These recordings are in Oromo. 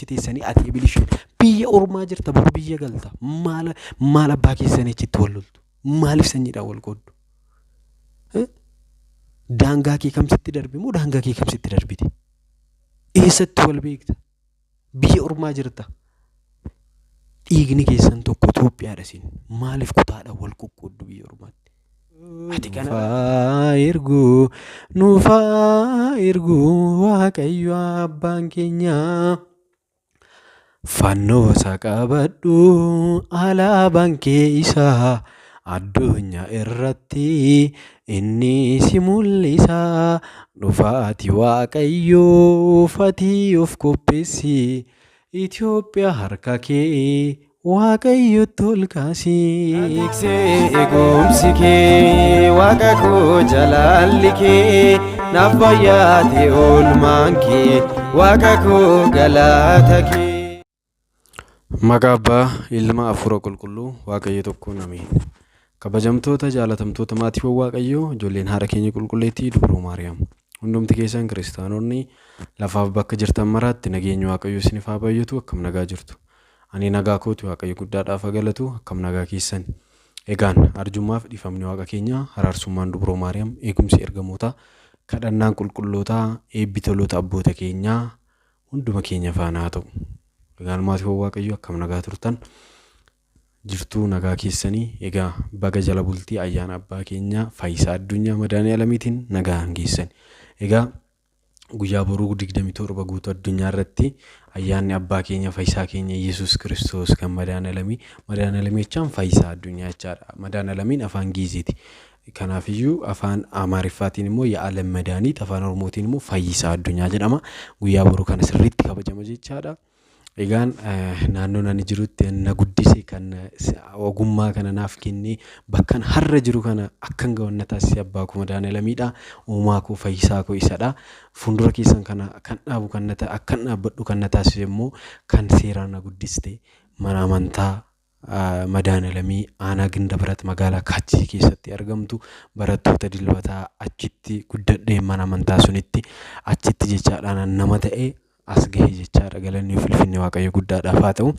Achi teessanii ati ebilishee biyya ormaa jirta, boru biyya galta. Maal maal abbaa keessanii achitti wal loltu? Maaliif sanyiidhaan wal qooddu? Daangaa kee kamsitti darbe moo daangaa kee kamsitti darbite? Eessatti wal beekta? Biyya ormaa jirta. Dhiigni keessan tokko Itoophiyaadha isin. Maaliif kutaadhaan wal qoqqooddu biyya ormaatti? Ati kana Nufaa ergu, nufaa ergu Waaqayyo abbaan keenya. Fannoo isa qabadhu, alaabaan kee isa, addunyaa irratti inni si mul'isa. Dhufaati Waaqayyoo fatii of qopheessi, Itoophiyaa harka kee Waaqayyotti ol kaasi. Tiksee eegumsi kee, waaqa koo jalaalli kee naaf baay'ate, oolmaan kee, waaqa koo galata kee. Maqaa Abbaa, Ilma, Hafuura Qulqulluu, Waaqayyo tokkoon, ameen. Kabajamtoota jaalatamtoota maatiiwwan Waaqayyoo, ijoolleen haadha keenya qulqulleettii Dubroo Maariyaam. Hundumti keessan kiristaanonni lafaaf bakka jirtan maraatti nageenyi Waaqayyoo isiniif haa baay'atu. Akkam nagaa jirtu? Ani nagaa kooti, Waaqayyo guddaadhaaf haa galatu. Akkam nagaa keessan? Egaan arjummaaf dhiifamni Waaqa keenyaa, araarsummaan Dubroo Maariyaam, eegumsi ergamootaa, kadhannaan qulqullootaa, eebbi toloota abboota keenyaa hunduma keenya faana haa ta'u. Egaan maatiiwwan Waaqayyoo, akkam nagaa turtan? Jirtuu, nagaa keessanii? Egaa baga jala bultii ayyaana abbaa keenyaa Fayyisaa Addunyaa Madaanii Alamiitiin nagaan geessan. Egaa guyyaa boruu 27 guutuu addunyaa irratti ayyaanni abbaa keenya Fayyisaa keenya Yesuus Kiristoos kan Madaanii Alamii, Madaanii Alamii jechaan Fayyisaa Addunyaa jechaadha. Madaanii Alamiin afaan Giiziiti. Kanaafiyyuu afaan Amaariffaatiin immoo Ya'alam Madaaniit, afaan Oromootiin immoo Fayyisaa Addunyaa jedhama. Guyyaa boruu kana sirriitti kabajama jechaadha. Egaan naannoon ani jirutti na guddise, kan ogummaa kana naaf kennee bakkan har'a jiru kana akkan ga'u na taasise abbaa koo Madaanii Alamiidha. Uumaa koo, fayyisaa koo isadha. Fuuldura keessan kana kan dhaabu kan na akkan dhaabbadhu kan na taasise immoo kan seeraan na guddiste mana amantaa Madaanii Alamii aanaa Gindabarat magaalaa Kaachii keessatti argamtu, barattoota dilbataa achitti guddadhee, mana amantaa sunitti achitti jechaadhaan nama ta'e as gahe jechaadha. Galanni ulfinni Waaqayyo guddaadhaaf haa ta'u.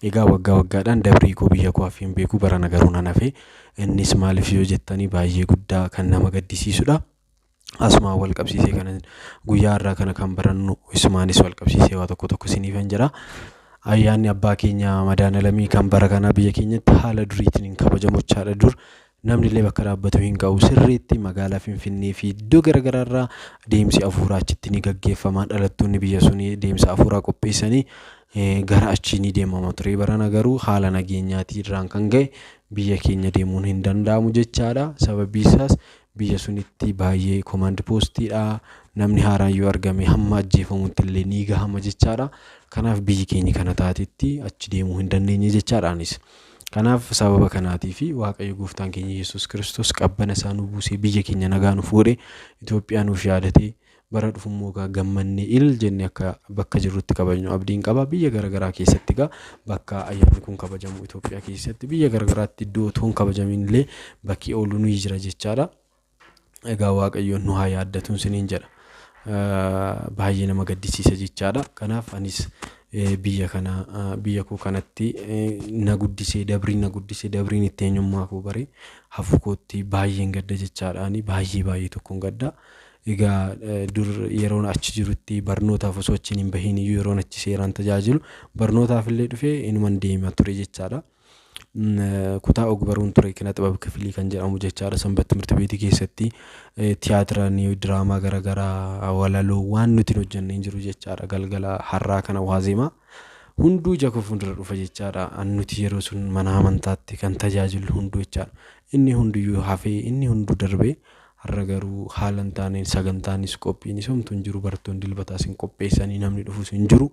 Egaa waggaa waggaadhaan dabrii koo biyya koo hafee hin beeku, barana garuu nan hafe. Innis maaliif yoo jettanii, baay'ee guddaa kan nama gaddisiisudha. Asumaan wal qabsiisee kana guyyaa har'aa kana kan barannu isumaanis wal qabsiisee waa tokko tokko isiniifan jira. Ayyaanni abbaa keenya Madaanii Alamii kan bara kanaa biyya keenyatti haala duriitiin hin kabajamu jechaadha. Dur namni illee bakka dhaabbatu hin qabu. Sirriitti magaalaa Finfinnee fi iddoo garaagaraa irraa deemsi hafuuraa achitti ni gaggeeffama. Dhalattoonni biyya sunii deemsa hafuuraa qopheessanii gara achii ni deemama ture. Barana garuu haala nageenyaatii irraan kan ga'e biyya keenya deemuun hin danda'amu jechaadha. Sababii isaas biyya sunitti baay'ee komaand poostiidha. Namni haaraan yoo argame hamma ajjeefamutti illee ni gahama jechaadha. Kanaaf biyyi keenya kana taatetti achi deemuu hin dandeenye jechaadha anis. Kanaaf sababa kanaatii fi Waaqayyo gooftaan keenya Yesuus Kiristoos qabbana isaa nu buusee, biyya keenya nagaa nuuf godhe, Itoophiyaa nuuf yaadatee, bara dhufu immoo egaa gammannee il jennee akka bakka jirrutti kabajnu abdiin qaba. Biyya garaagaraa keessatti egaa bakka ayyaanni kun kabajamu Itoophiyaa keessatti biyya garaagaraatti iddoo otoo hin kabajamin illee bakki oolu ni jira jechaadha. Egaa Waaqayyoon nu haa yaaddatuun siniin jedha. Baay'ee nama gaddisiisa jechaadha. Kanaaf anis biyya kana, biyya koo kanatti na guddisee, dabriin na guddisee, dabriin itti eenyummaa koo bare hafuu kootti baay'een gadda jechaadha. Ani baay'ee baay'ee tokkoon gadda. Egaa dur yeroon achi jirutti barnootaaf osoo achiin hin bahin iyyuu, yeroon achi seeraan tajaajilu barnootaaf illee dhufee inuman deema ture jechaadha. Kutaa ogbaruun ture, kina xibab kifilii kan jedhamu jechaadha. Sanbat timirti beetii keessatti tiyaatira, diraamaa garaagaraa, walaloo waan nuti hin hojjenne hin jiru jechaadha. Galgala har'aa kana waazeema hunduu ija koo fuuldura dhufa jechaadha. Nuti yeroo sun mana amantaatti kan tajaajilu hunduu jechaadha. Inni hundiyyuu hafee, inni hunduu darbee, har'a garuu haala hin taaneen sagantaanis qophiinis homtuu hin jiru, barattoonni dilbataas hin qopheessanii, namni dhufus hin jiru.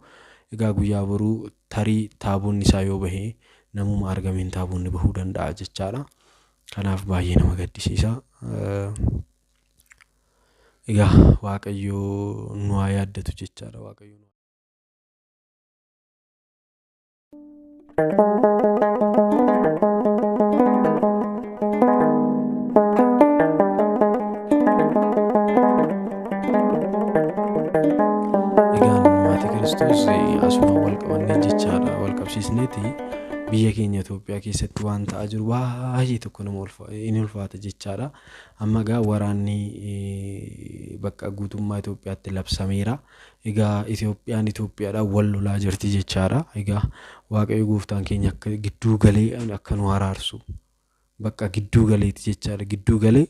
Egaa guyyaa boruu tarii taabonni isaa yoo bahe namuma argameen taabonni bahuu danda'a jechaadha. Kanaaf baay'ee nama gaddisiisa. Egaa Waaqayyo nu haa yaaddatu jechaadha, Waaqayyo. Egaan maatii Kiristoos. Kiristoos asuma wal qabannee jechaadha wal qabsiisneeti biyya keenya Itoophiyaa keessatti waan ta'aa jiru baay'ee tokko nama in ulfaata jechaadha. Amma egaa waraanni bakka guutummaa Itoophiyaatti labsameera. Egaa Itoophiyaan Itoophiyaadhaan wal lolaa jirti jechaadha. Egaa Waaqayyo gooftaan keenya akka gidduu galee akka nu araarsu bakka gidduu galeeti jechaadha. Gidduu galee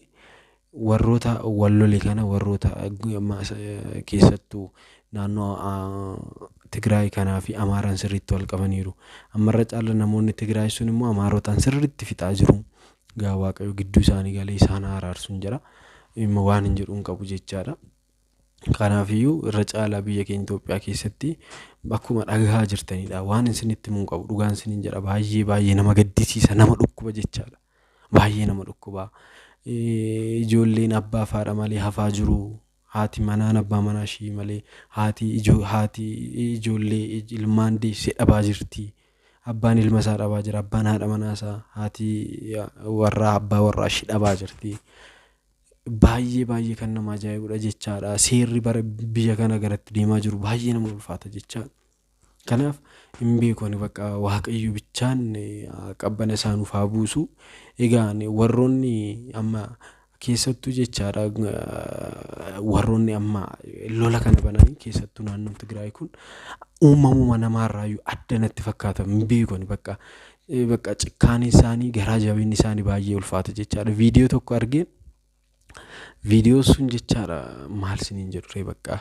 warroota wal lole kana warroota keessattuu naannoo Tigraay kanaa fi Amaaraan sirriitti wal qabaniiru. Ammarra caala namoonni Tigraay sun immoo Amaarotaan sirriitti fixaa jiru. Egaa Waaqayyo gidduu isaanii galee isaan araarsuun jira. Dhimma waan hin jedhu hin qabu jechaadha. Kanaafiyyuu irra caalaa biyya keenya Itoophiyaa keessatti akkuma dhagahaa jirtanidha. Waan isinitti himuu hin qabu. Dhugaan isiniin jedha baay'ee baay'ee nama gaddisiisa nama dhukkuba jechaadha. Baay'ee nama dhukkuba. Ijoolleen abbaa fi haadha malee hafaa jiru. Haati manaan abbaa manaa ishii malee haati haati ijoollee ilmaan deessee dhabaa jirti. Abbaan ilma isaa dhabaa jira. Abbaan haadha manaa isaa haati warraa abbaa warraa ishii dhabaa jirti. Baay'ee baay'ee kan nama ajaa'ibudha jechaadha. Seerri bara biyya kana garatti deemaa jiru baay'ee nama ulfaata jechaadha. Kanaaf hin beeku ani bakka Waaqayyo bichaan qabbana isaa nuuf haa buusu. Egaa warroonni amma keessattuu jechaadha warroonni amma lola kana bananii keessattuu naannoon Tigraay kun uumamuma namaarraayyuu adda natti fakkaata hin beeku ani bakka bakka cikkaaneen isaanii garaa jabinni isaanii baay'ee ulfaata jechaadha. Viidiyoo tokko argeen viidiyoo sun jechaadha maal isiniin jedhu ree bakka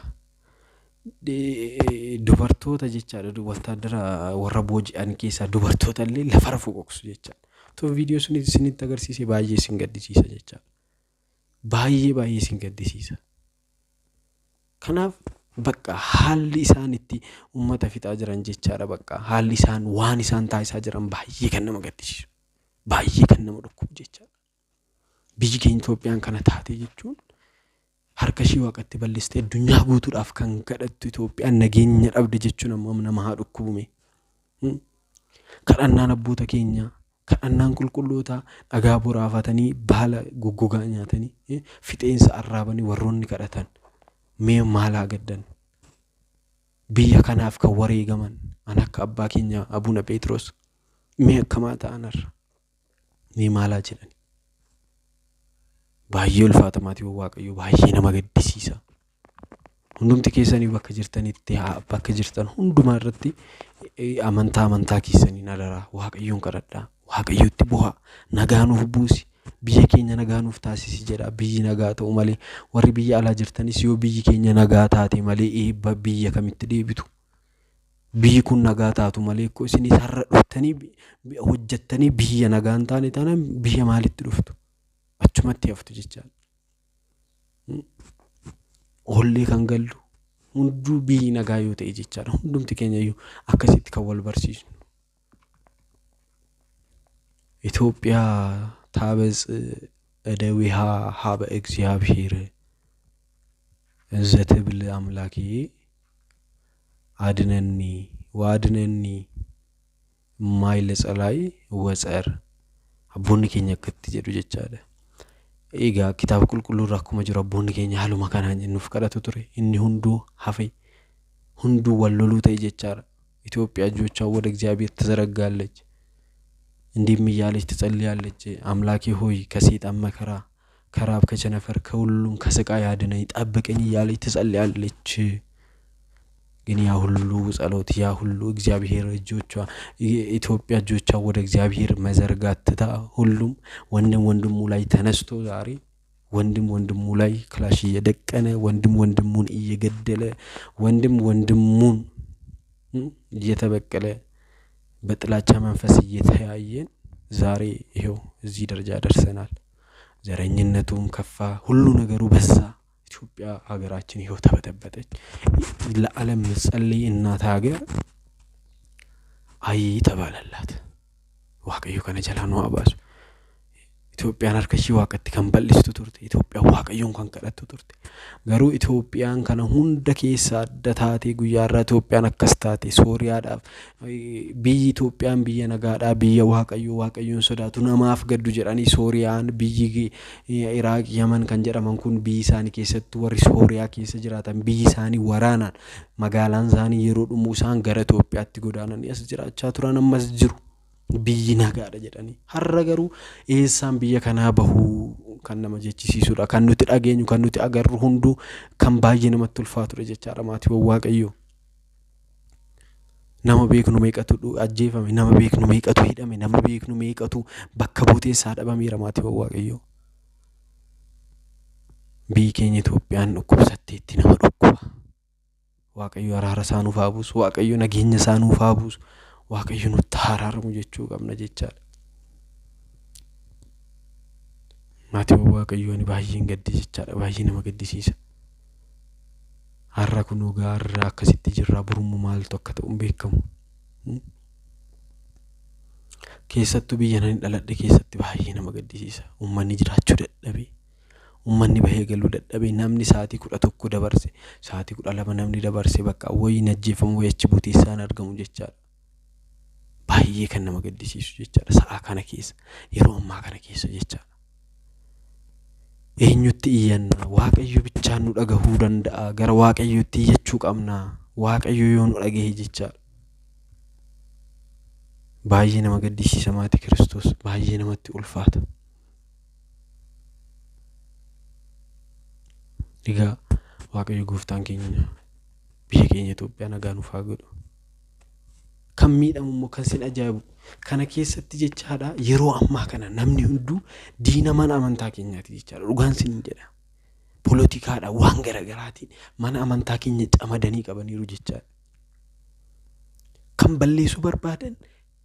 dubartoota jechaadha wattaaddara warra booji'an keessaa dubartoota illee lafarra foqoqsu jechaadha. Otoo viidiyoo sun isinitti agarsiise baay'ee isin gaddisiisa jechaadha. Baay'ee baay'ee isin gaddisiisa. Kanaaf bakka haalli isaan itti uummata fixaa jiran jechaadha bakka haalli isaan waan isaan taasisaa jiran baay'ee kan nama gaddisiisu. Baay'ee kan nama dhukkubu jechaadha. Biyyi keenya Itoophiyaan kana taate jechuun harka ishii waaqatti bal'istee addunyaa guutuudhaaf kan kadhattu Itoophiyaan nageenya dhabde jechuun ammoo nama haa dhukkubume. Kadhannaan abboota keenyaa, kadhannaan qulqullootaa dhagaa boraafatanii baala goggogaa nyaatanii fixeensa arraabanii warroonni kadhatan mee maal haa gaddan. Biyya kanaaf kan wareegaman an akka abbaa keenya Abuna Pheexiroos mee akkamaa ta'an har'a mee maal haa jedhan. Baay'ee ulfaata maatiiwwan Waaqayyoo baay'ee nama gaddisiisa. Hundumti keessanii bakka jirtanitti bakka jirtan hundumaa irratti amantaa amantaa keessaniin adaraa Waaqayyoon kadhadhaa. Waaqayyotti bu'aa. Nagaa nuuf buusi. Biyya keenya nagaa nuuf taasisi jedha. Biyyi nagaa ta'u malee warri biyya alaa jirtanis yoo biyyi keenya nagaa taate malee eebba biyya kamitti deebitu. Biyyi kun nagaa taatu malee isinis har'a dhuftanii hojjettanii biyya nagaa hin taane taanaan biyya maalitti dhuftu? Achumatti haftu jechaadha. Oollee kan gallu hunduu biyyi nagaa yoo ta'e jechaadha. Hundumti keenya iyyuu akkasitti kan wal barsiisnu. ኢትዮጵያ ታበጽ እደዊሃ ሀበ እግዚአብሔር እንዘ ትብል አምላኬ አድነኒ ወአድነኒ ማይለ ጸላይ ወጸር abboonni keenya akkatti jedhu jechaadha. Egaa kitaaba qulqulluu irra akkuma jiru abboonni keenya haaluma kanaan nuuf kadhatu ture. Inni hunduu hafe hunduu wal loluu ta'e jechaadha. ኢትዮጵያ እጆቿን ወደ እግዚአብሔር ትዘረጋለች፣ እንዲህም እያለች ትጸልያለች። አምላኬ ሆይ ከሰይጣን መከራ፣ ከራብ፣ ከቸነፈር፣ ከሁሉም ከስቃይ አድነኝ፣ ጠብቀኝ እያለች ትጸልያለች። ግን ያ ሁሉ ጸሎት ያ ሁሉ እግዚአብሔር እጆቿ ኢትዮጵያ እጆቿ ወደ እግዚአብሔር መዘርጋት ትታ ሁሉም ወንድም ወንድሙ ላይ ተነስቶ ዛሬ ወንድም ወንድሙ ላይ ክላሽ እየደቀነ ወንድም ወንድሙን እየገደለ ወንድም ወንድሙን እየተበቀለ በጥላቻ መንፈስ እየተያየን ዛሬ ይኸው እዚህ ደረጃ ደርሰናል። ዘረኝነቱም ከፋ፣ ሁሉ ነገሩ በዛ። ኢትዮጵያ ሀገራችን ይኸው ተበጠበጠች። ለዓለም ምጸልይ እናት ሀገር አይ ተባለላት። Waaqayyo kana jalaa nu haa baasu. Itoophiyaan harka ishii waaqatti kan bal'istu turte. Itoophiyaan waaqayyoon kan kadhattu turte. Garuu Itoophiyaan kana hunda keessaa adda taatee guyyaa irraa Itoophiyaan akkas taate Sooriyaadhaaf biyyi Itoophiyaan biyya nagaadhaa biyya waaqayyoo waaqayyoon sodaatu namaaf gaddu jedhanii Sooriyaan biyyi Iraaq Yaman kan jedhaman kun biyyi isaanii keessattuu warri Sooriyaa keessa jiraatan biyyi isaanii waraanaan magaalaan isaanii yeroo dhumu isaan gara Itoophiyaatti godaananii as jiraachaa turan ammas jiru. Biyyi nagaadha jedhanii. Har'a garuu eessaan biyya kanaa bahuu kan nama jechisiisudha. Kan nuti dhageenyu, kan nuti agarru hunduu kan baay'ee namatti ulfaatudha jechaadha maatiiwwan Waaqayyoo. Nama beeknu meeqatu ajjeefame, nama beeknu meeqatu hidhame, nama beeknu meeqatu bakka buutee isaa dhabameera maatiiwwan Waaqayyoo. Biyyi keenya Itoophiyaan dhukkubsatteetti nama dhukkuba. Waaqayyo araara isaa nuuf haa buusu. Waaqayyo nageenya isaa nuuf haa buusu. Waaqayyo nutti haa araaramu jechuu qabna jechaadha. Maatiiwwan Waaqayyoo ani baay'een gadde jechaadha. Baay'ee nama gaddisiisa. Har'a kunoo gaarra akkasitti jirra borummoo maaltu akka ta'u hin beekamu. Keessattuu biyya ani dhaladhe keessatti baay'ee nama gaddisiisa. Uummanni jiraachuu dadhabee. Uummanni bahee galuu dadhabee namni sa'aatii 11 dabarse sa'aatii 12 namni dabarse bakka wayiin ajjeefamu wayii achi buutee isaan argamu jechaadha. Baay'ee kan nama gaddisiisu jechaadha sa'aa kana keessa yeroo ammaa kana keessa jechaadha. Eenyutti iyyanna? Waaqayyo bichaan nu dhagahuu danda'a. Gara Waaqayyootti iyyachuu qabna. Waaqayyo yoo nu dhagahe jechaadha. Baay'ee nama gaddisiisa maatii Kiristoos. Baay'ee namatti ulfaata. Egaa Waaqayyo gooftaan keenya biyya keenya Itoophiyaa nagaa nuuf haa godhu. Kan miidhamu immoo kan sin ajaa'ibu kana keessatti jechaadha yeroo ammaa kana namni hunduu diina mana amantaa keenyaati jechaadha dhugaan sin jedha. Poolotikaadha waan garaagaraatiin mana amantaa keenya camadanii qabaniiru jechaadha. Kan balleessuu barbaadan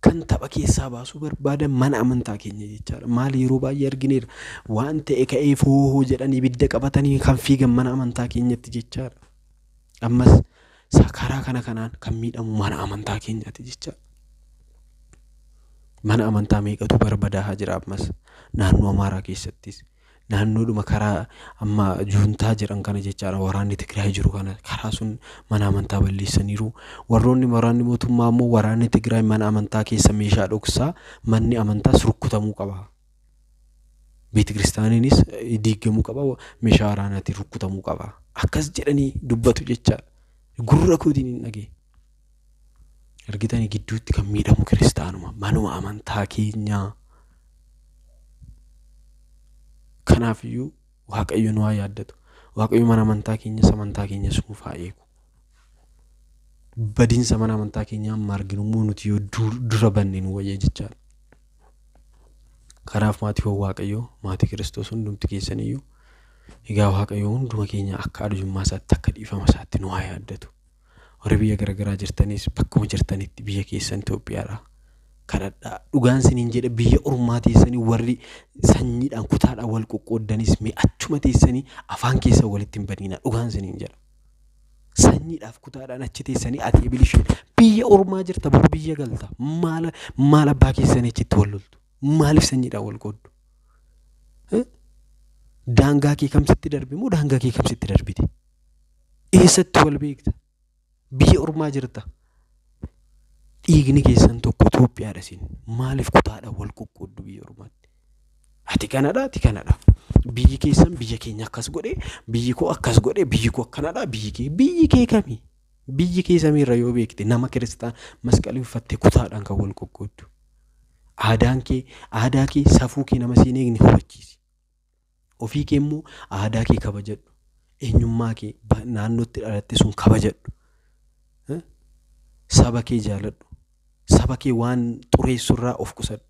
kan tapha keessaa baasuu barbaadan mana amantaa keenya jechaadha. Maal yeroo baay'ee argineerra. Waan ta'e ka'ee foohoo jedhanii ibidda qabatanii kan fiigan mana amantaa keenyatti jechaadha. Ammas karaa kana kanaan kan miidhamu mana amantaa keenyaati jechaadha. Mana amantaa meeqatu barbadaa'aa jira ammas naannoo Amaaraa keessattis. Naannoodhuma karaa amma juuntaa jedhan kana jechaadha waraanni Tigraay jiru kana karaa sun mana amantaa balleessaniiru. Warroonni waraanni mootummaa immoo waraanni Tigraay mana amantaa keessa meeshaa dhoksaa manni amantaas rukkutamuu qaba. Beeti kiristaaniinis diigamuu qaba meeshaa waraanaatiin rukkutamuu qaba. Akkas jedhanii dubbatu jechaadha. Gurra kootiin hin dhagee. Argitanii gidduutti kan miidhamu kiristaanuma manuma amantaa keenyaa. Kanaafiyyuu Waaqayyo nu haa yaaddatu. Waaqayyo mana amantaa keenyas amantaa keenyas nuuf haa eegu. Badiinsa mana amantaa keenyaa amma arginu immoo nuti yoo dura banne nu wayya jechaadha. Kanaaf maatiiwwan Waaqayyoo maatii Kiristoos hundumti keessaniyyuu egaa Waaqayyo hunduma keenya akka arjummaa isaatti akka dhiifama isaatti nu haa yaaddatu. Warri biyya garaagaraa jirtanis bakkuma jirtanitti biyya keessan Itoophiyaadha. Kadhadhaa. Dhugaan siniin jedhe biyya ormaa teessanii warri sanyiidhaan kutaadhaan wal qoqqooddanis mee achuma teessanii afaan keessan walitti hin baniina. Dhugaan siniin jedha. Sanyiidhaaf kutaadhaan achi teessanii ati ebilishee biyya ormaa jirta boru biyya galta. Maal maal abbaa keessanii achitti wal loltu? Maaliif sanyiidhaan wal qooddu? Daangaa kee kam sitti darbe moo daangaa kee kam sitti darbite? Eessatti wal beekta? Biyya ormaa jirta. Dhiigni keessan tokko Itoophiyaadha isin. Maaliif kutaadhaan wal qoqqooddu biyya ormaatti? Ati kanadha, ati kanadha. Biyyi keessan biyya keenya akkas godhe, biyyi koo akkas godhe, biyyi koo akkanadha, biyyi kee biyyi kee kami? Biyyi kee samiirra yoo beekte nama kiristaan masqalii uffatte kutaadhaan kan wal qoqqooddu. Aadaan kee, aadaa kee, safuu kee nama siin eegne hubachiisi. Ofii kee immoo aadaa kee kabajadhu. Eenyummaa kee naannootti dhalatte sun kabajadhu. Saba kee jaaladhu. Saba kee waan xureessurraa of qusadhu.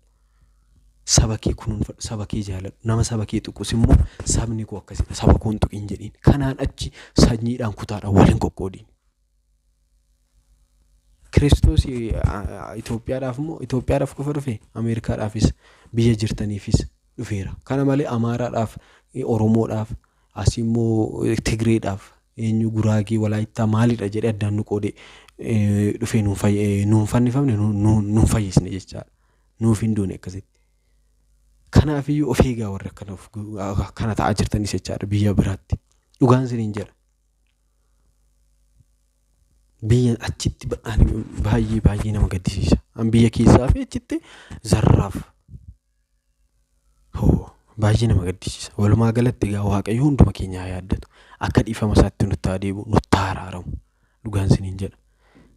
Saba kee kunuunfadhu. Saba kee jaaladhu. Nama saba kee tuqus immoo sabni koo akkasidha. Saba koo hin tuqin jedhiin. Kanaan achi sanyiidhaan kutaadhaan wal hin qoqqoodiin. Kiristoos Itoophiyaadhaaf immoo Itoophiyaadhaaf qofa dhufe Ameerikaadhaafis biyya jirtaniifis dhufeera. Kana malee Amaaraadhaaf, Oromoodhaaf, asii immoo Tigreedhaaf, eenyu Guraagee, Walaayittaa maalidha jedhee addaan nu qoodee dhufee nuun fannifamne nuun fayyisne jechaadha. Nuuf hin duune akkasitti. Kanaafiyyuu of eegaa warri akkana akkana ta'aa jirtanis jechaadha biyya biraatti. Dhugaan isiniin jedha. Biyya achitti baay'ee baay'ee nama gaddisiisa. An biyya keessaa fi achitti zarraaf. Hoo baay'ee nama gaddisiisa. Walumaa galatti egaa Waaqayyo hunduma keenya haa yaaddatu. Akka dhiifama isaatti nutti haa deebi'u, nutti haa araaramu. Dhugaan isiniin jedha.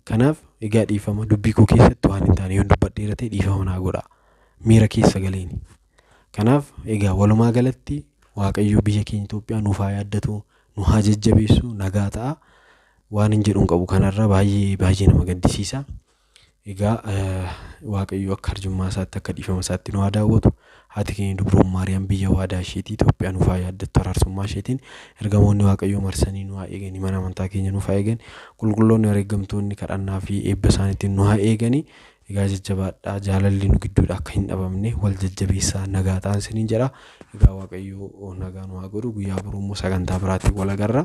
Kanaaf egaa dhiifama dubbii koo keessatti waan hin taane yoon dubbadheera ta'e dhiifama naa godhaa. Miira keessa galeeni. Kanaaf egaa walumaa galatti Waaqayyo biyya keenya Itoophiyaa nuuf haa yaaddatu, nu haa jajjabeessu, nagaa ta'a. Waan hin jedhu hin qabu kanarra baay'ee baay'ee nama gaddisiisa. Egaa Waaqayyo akka arjummaa isaatti akka dhiifama isaatti nu haa daawwatu. Haati keenya Dubroon Maariyaam biyya waadaa isheetii Itoophiyaa nuuf haa yaaddattu araarsummaa isheetiin. Ergamoonni Waaqayyoo marsanii nu haa eegani mana amantaa keenya nuuf haa eegani. Qulqulloonni wareeggamtoonni kadhannaa fi eebba isaaniitiin nu haa eegani. Egaa jajjabaadhaa jaalalli nu gidduudha akka hin dhabamne wal jajjabeessaa nagaa ta'an isiniin jedha. Egaa Waaqayyo nagaa nu haa godhu guyyaa boruu immoo sagantaa biraatiin wal agarra.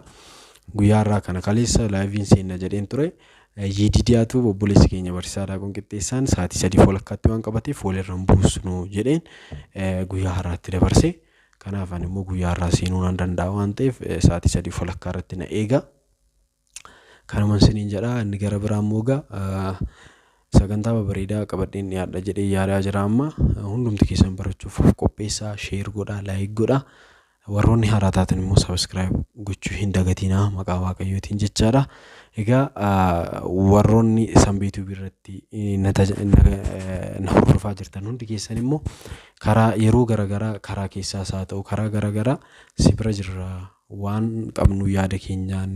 Guyyaa har'aa kana kaleessa laayiviin seenna jedheen ture. Yididiyaatu obboleessi keenya barsiisaa Daaqon Qixxeessaan sa'aatii sadii walakkaatti waan qabateef walirra hin buusnu jedheen guyyaa har'aatti dabarse. Kanaaf ani immoo guyyaa har'aa seenuu nan danda'a waan ta'eef sa'aatii sadii walakkaa irratti na eega. Kanuman isiniin jedha inni gara biraa immoo egaa sagantaa babbareedaa qabadheen dhiyaadha jedhee yaadaa jira amma hundumti keessan barachuuf of qopheessaa share godhaa like godhaa. Warroonni haaraa taatan immoo subscribe gochuu hin dagatinaa maqaa Waaqayyootiin jechaadha. Egaa warroonni Sanbee Tube irratti na hordofaa jirtan hundi keessan immoo karaa yeroo garaagaraa karaa keessaas haa ta'u karaa garaagaraa si bira jirra waan qabnu yaada keenyaan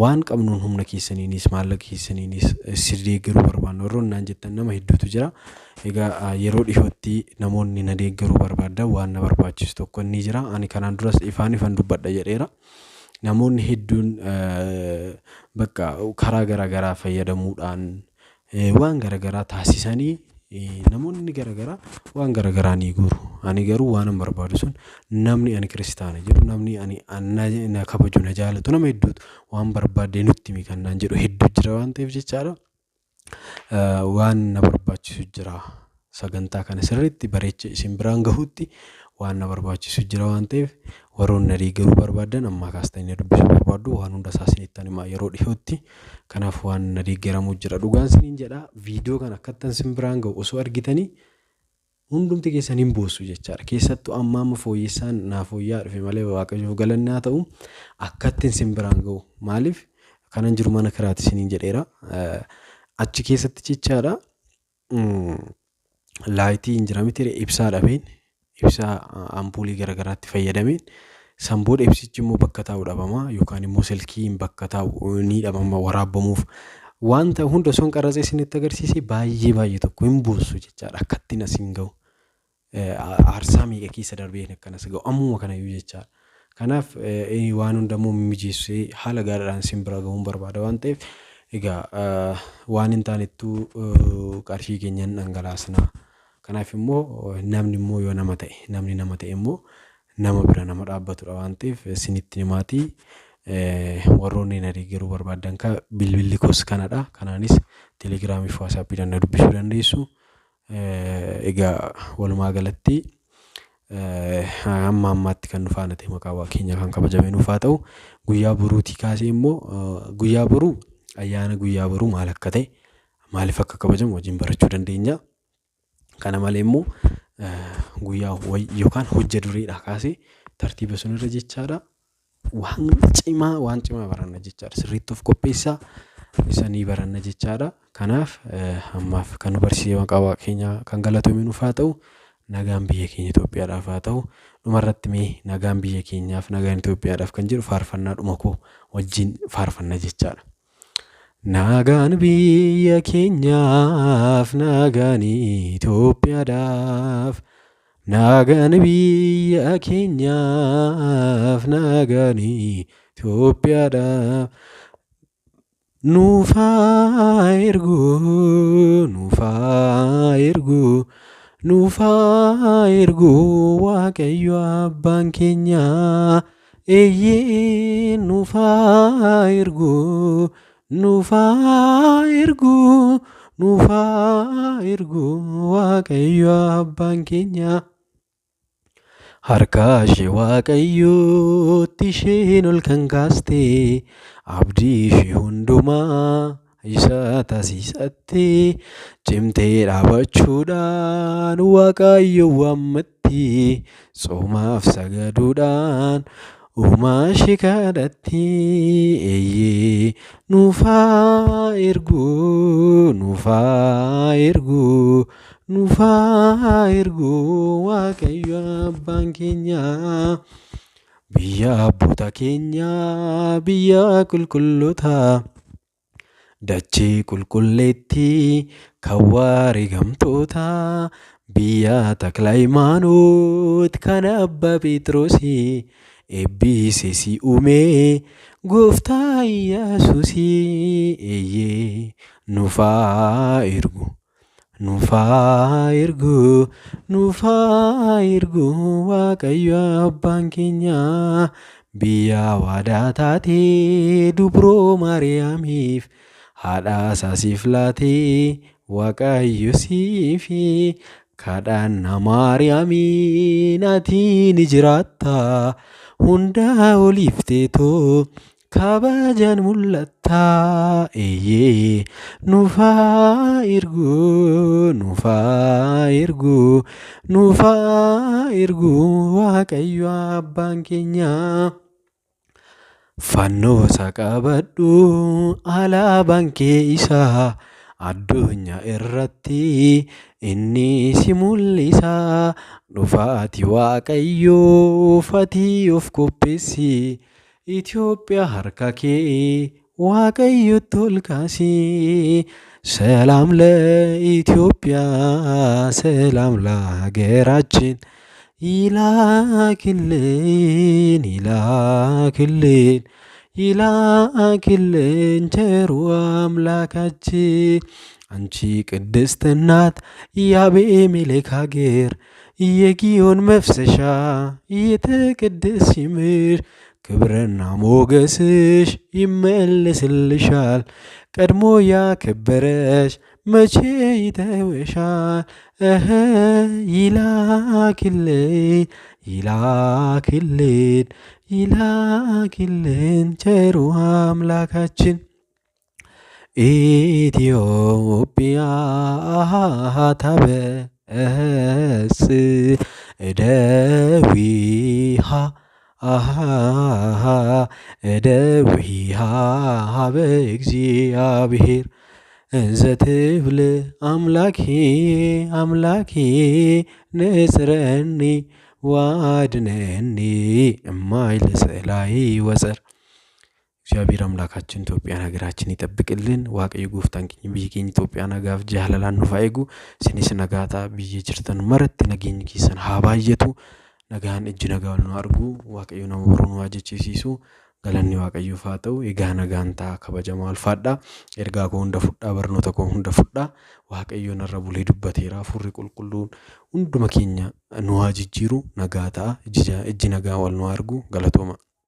waan qabnuun humna keessaniinis maallaqa keessaniinis si deeggaruu barbaanna warroonni naan jettan nama hedduutu jira. Egaa yeroo dhiyootti namoonni na deeggaruu barbaadan waan na barbaachisu tokko ni jira. Ani kanaan duras ifaan ifan dubbadha jedheera. Namoonni hedduun bakka karaa garaagaraa fayyadamuudhaan waan garaagaraa taasisanii namoonni garaagaraa waan garaagaraa ni guuru. Ani garuu waan an barbaadu sun namni ani kiristaana jedhu namni ani na kabaju na jaalatu nama hedduutu waan barbaadde nutti himi kan naan jedhu hedduu jira waan ta'eef jechaadha. Waan na barbaachisu jira. Sagantaa kana sirriitti bareecha isin biraan gahutti waan na barbaachisu jira waan ta'eef warroonni na deeggaruu barbaadan ammaa kaastanii na dubbisuu barbaaddu waan hunda isaa isinittan himaa yeroo dhiyootti. Kanaaf waan na deeggaramu jira. Dhugaan isiniin jedha viidiyoo kana akkattan isin biraan gahu osoo argitanii hundumti keessan hin boossu jechaadha. Keessattuu amma amma fooyyessaan naa fooyya'aa dhufe malee Waaqayyoof galanni haa ta'u akkattiin isin biraan gahu maaliif kanan jiru mana kiraati isiniin jedheera. Achi keessatti jechaadha laayitii hin jira miti ibsaa dhabeen ibsaa ampuulii garaagaraatti fayyadameen san booda ibsichi immoo bakka taa'u dhabama yookaan immoo silkiin bakka taa'u ni dhabama waraabbamuuf wanta hunda osoo hin qarratsee isinitti agarsiise baay'ee baay'ee tokko hin boossu jechaadha akkattiin asiin gahu. Aarsaa meeqa keessa darbeen akkanas gahu ammuma kanayyuu jechaadha. Kanaaf waan hunda immoo mijeessee haala gaariidhaan isin bira gahuun barbaada waan ta'eef egaa waan hin taanettuu qarshii keenya hin dhangalaasna. Kanaaf immoo namni immoo yoo nama ta'e namni nama ta'e immoo nama bira nama dhaabbatudha waan ta'eef isinitti himaatii warroonni na deeggaruu barbaadan bilbilli koos kanadha. Kanaanis telegiraamii fi waasaappiidhaan na dubbisuu dandeessu. Egaa walumaa galatti hamma ammaatti kan nu faana ta'e maqaa Waaqa keenya kan kabajame nuuf haa ta'u. Guyyaa boruutii kaasee immoo guyyaa boruu ayyaana guyyaa boruu maal akka ta'e maaliif akka kabajamu wajjin barachuu dandeenya. Kana malee immoo guyyaa yookaan hojja dureedhaa kaasee tartiiba sunirra jechaadha. Waan cimaa waan cimaa baranna jechaadha. Sirriitti of qopheessaa isanii baranna jechaadha. Kanaaf ammaaf kan nu barsiise maqaa Waaqa keenyaa kan galatoome nuuf haa ta'u. Nagaan biyya keenya Itoophiyaadhaaf haa ta'u. Dhumarratti mee nagaan biyya keenyaaf nagaan Itoophiyaadhaaf kan jedhu faarfannaa dhuma koo wajjin faarfanna jechaadha. Nagaan biyya keenyaaf nagaan Itoophiyaadhaaf nagaan biyya keenyaaf nagaan Itoophiyaadhaaf nuuf haa ergu nuuf haa ergu nuuf haa ergu Waaqayyo abbaan keenya eeyyee nuuf haa ergu nuuf haa ergu nuuf haa ergu Waaqayyo abbaan keenya. Harka ishee Waaqayyootti isheen ol kan kaaste, abdii ishee hundumaa isa taasisatte, cimtee dhaabachuudhaan Waaqayyo waammatti, tsoomaaf sagaduudhaan uumaa ishee kadhatti. Eeyyee nuuf haa ergu, nuuf haa ergu, nuuf haa ergu Waaqayyo abbaan keenya. Biyya abboota keenyaa, biyya qulqullootaa, dachee qulqulleettii kan wareegamtootaa, biyya Takla Hayimaanoot kan Abbaa Phexrosii, eebbisee si uume gooftaa Iyyasuusii. Eeyyee nuuf haa ergu, nuuf haa ergu, nuuf haa ergu Waaqayyo abbaan keenya. Biyya waadaa taatee dubroo Maariyaamiif haadha isaa siif laatee Waaqayyo siifi kadhanna Maariyaamiin ati ni jiraatta, hundaa oliif teetoo kabajaan mul'atta. Eeyyee nuuf haa ergu, nuuf haa ergu, nuuf haa ergu Waaqayyo abbaan keenya. Fannoo isaa qabadhu, alaabaan kee isa, addunyaa irratti inni si mul'isa. Dhufaatii Waaqayyoof ati of qopheessi, Itoophiyaa harka kee Waaqayyotti ol kaasi. ሰላም ለኢትዮጵያ፣ ሰላም ለሀገራችን፣ ይላክልን፣ ይላክልን፣ ይላክልን ቸሩ አምላካችን። አንቺ ቅድስት እናት የአቤሜሌክ ሀገር፣ የጊዮን መፍሰሻ የተቀደስሽ ምድር፣ ክብርና ሞገስሽ ይመለስልሻል። ቀድሞ ያከበረሽ መቼ ይተውሻል? እህ ይላክልን፣ ይላክልን፣ ይላክልን ቸሩ አምላካችን። ኢትዮጵያ ታበጽሕ እደዊሃ እደዊሃ በእግዚአብሔር እንዘ ትብል አምላኬ አምላኬ ንጽረኒ ዋድነኒ እማይል ጸላይ ወፀር። እግዚአብሔር አምላካችን ኢትዮጵያን ሀገራችን ይጠብቅልን። Waaqayyo gooftaan keenya biyya keenya Itoophiyaa nagaaf jaalalaan nuuf haa eegu. Isinis nagaa ta'a, biyya jirtan maratti nageenyi keessan haa baay'atu. Nagaan ijji nagaa wal nu argu. Waaqayyo nama boruu nu haa jechisiisu. Galanni Waaqayyoof haa ta'u. Egaa nagaan ta'a, kabajamaa, ulfaadhaa. Ergaa koo hunda fudhaa, barnoota koo hunda fudhaa. Waaqayyo narra bulee dubbateera. Hafuurri qulqulluun hunduma keenya nu haa jijjiiru. Nagaa ta'a. Ijji nagaa wal nu argu. Galatooma.